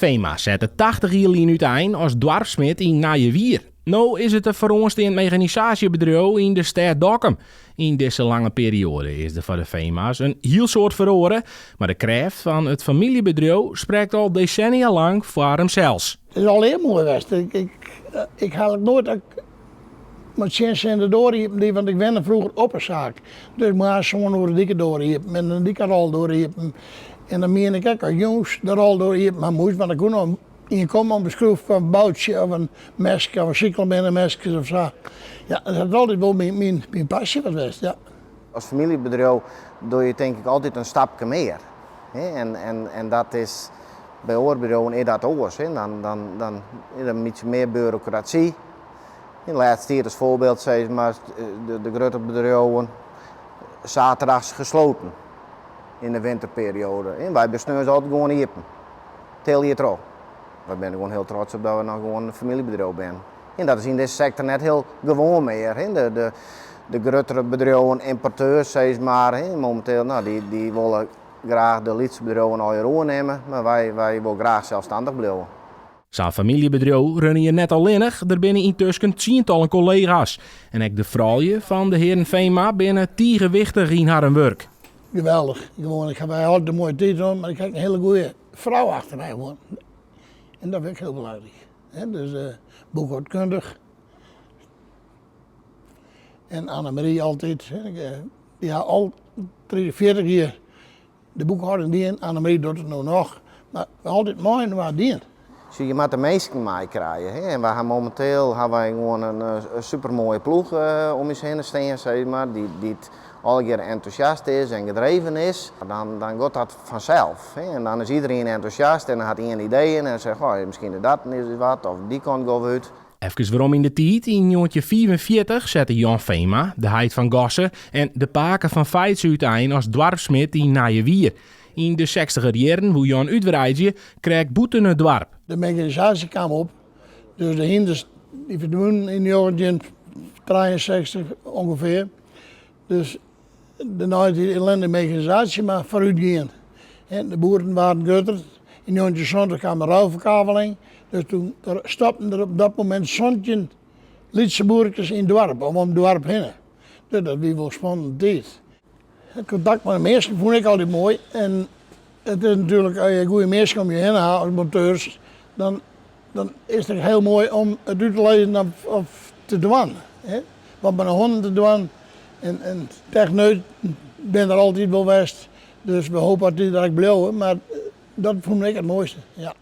Veenma sette 80 jier lyn útein as doarpssmid yn Nijewier. No is it in foaroansteand meganisaasjebedriuw yn de stêd Dokkum. Yn dizze lange perioade is der foar de Veenma's in hiel soad feroare, mar de krêft fan it famyljebedriuw sprekt al desennia lang foar himsels. It is allegear moai west. Ik ha eigentlik noait mei tsjinsin de doar iepen dien, want ik wenne froeger op 'e saak. Dus moarns sân oere die ik de doar iepen en dan die ik de roldoar iepen. En dan miende ik ek as jûns de roldoar iepen ha moast, want der koe noch ien komme om in skroefke of in boutsje of in meske of in syklamenemeske of sa. Ja, dat hat altyd wol myn passy wat west, ja. As famyljebedriuw dogge je tink ik altyd in stapke mear. En dat is by oare bedriuwen is dat oars. Dan is der in bytsje mear burokrasy. Yn de lêste tiid as foarbyld sis mar de grutte bedriuwen zaterdags gesloten yn de winterperioade. Wy binne sneons altyd gewoan iepen. It hiele jier troch. Wy binne gewoan hiel trots op dat we noch gewoan in famyljebedriuw binne. En dat is yn dizze sektor net hiel gewoan mear. De gruttere bedriuwen, ymporteurs sis mar, mominteel, no, dy wolle graach de lytse bedriuwen allegear oernimme, mar wy, wy wolle graach selsstannich bliuwe. Sa'n famyljebedriuw runne je net allinnich, der binne yntusken tsientallen kollega's. En ek de froulju fan de hearen Veenma binne tige wichtich yn harren wurk. Geweldich. Gewoan, ik ha by altyd in moaie tiid hân, mar ik ha ek in hiele goede frou achter my hân. En dat fyn ik hiel belangryk. Dus boekhâldkundich. En Annemarie altyd, dy ha al 30, 40 jier de boekhâlding dien. Annemarie docht it no noch, mar we ha altyd mei-inoar dien. Sjoch, je moatte minsken meikrije. En wy ha mominteel ha wy gewoan in supermoaie ploech om ús hinne stean, sis mar, dy't allegear entûsjast is en gedreven is. Dan dan giet dat fansels. En dan is iedereen entûsjast en dan hat ien ideeën en seit, goh, miskien is dat is wat of dy kant gean we út. Efkes werom yn de tiid, yn 1945 sette Jan Veenma, de heit fan Gosse, en de pake fan Feitse útein as doarpssmid yn Nijewier. Yn de sechstiger jierren woe Jan útwreidzje, krekt bûten it doarp. De mechanisaasje kaam op, dus de hynders dy ferdwûnen yn 1963 ûngefear. Dus dêrnei is dy allinne de mechanisaasje mar foarút gien. De boeren waarden grutter. Yn 1970 kaam de ruilferkaveling, dus toen stopten der op dat momint 17 lytse boerkes yn it doarp, of om it doarp hinne. Dus dat wie wol spannende tiid. It kontakt mei de minsken fûn ik altyd moai en it is natuerlik as je goede minsken om je hinne ha as monteurs, dan dan is it ek hiel moai om it út te lizzen of, of te dwaan. Hè? Wat mei de hannen te dwaan. En, en techneuten binne der altyd wol west, dus we hoopje dat dy der ek bliuwe, mar dat fûn ik it moaiste, ja.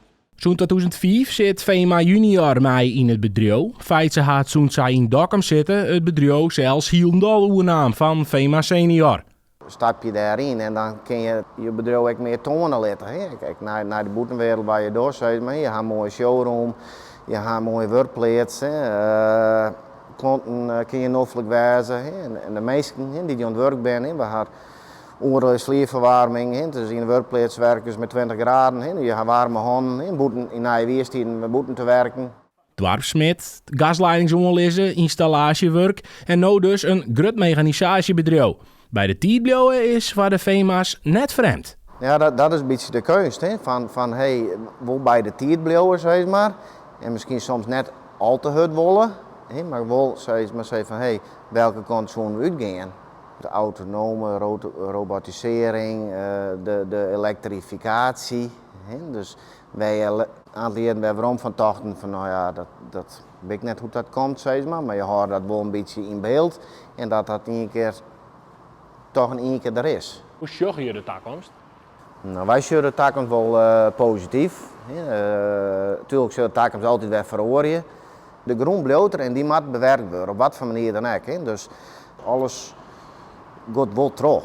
Sûnt 2005 sit Veenma junior mei yn it bedriuw. Feitse hat sûnt sy yn Dokkum sitte it bedriuw sels hielendal oernaam fan Veenma senior. Stap je dêryn en dan kin je je bedriuw ek mear toane litte. Ek nei, nei de bûtenwereld waar je door sis mar. Je ha in moaie showroom, je ha in moaie wurkpleats. Klanten kinne je noflik wêze en de minsken dy't oan it wurk binne. We ha oeral is flierferwaarming, dus yn de wurkpleats werke se mei 20 graden. Je ha waarme hannen, bûten yn Nijewier stienen we bûten te werken. Doarpssmid, gasleidings oanlizze, ynstallaasjewurk en no dus in grut meganisaasjebedriuw. By de tiid bliuwe is foar de Veenma's net frjemd. Ja, dat, dat is in bytsje de keunst, hè? Fan, fan hey, wol by de tiid bliuwe, sis mar. En miskien soms net al te hurd wolle, hè? Mar wol sis mar sizze fan hey, welke kant soene we útgean? De autonome robotisering, de, de elektrifikaasje. Hè? Dus wy in oantal jierren wer werom fan tochten fan no ja, dat, dat wit ik net hoe't dat komt, sis mar, mar je hâlde dat wol in bytsje yn byld en dat dat ien kear toch in ien kear der is. Hoe sjogge je de takomst? No, wy sjogge de takomst wol posityf. Tuerlik sil de takomst altyd wer feroarje. De grûn bliuwt der en dy moat bewerkt wurde, op wat foar manier dan ek. Dus alles giet wol troch.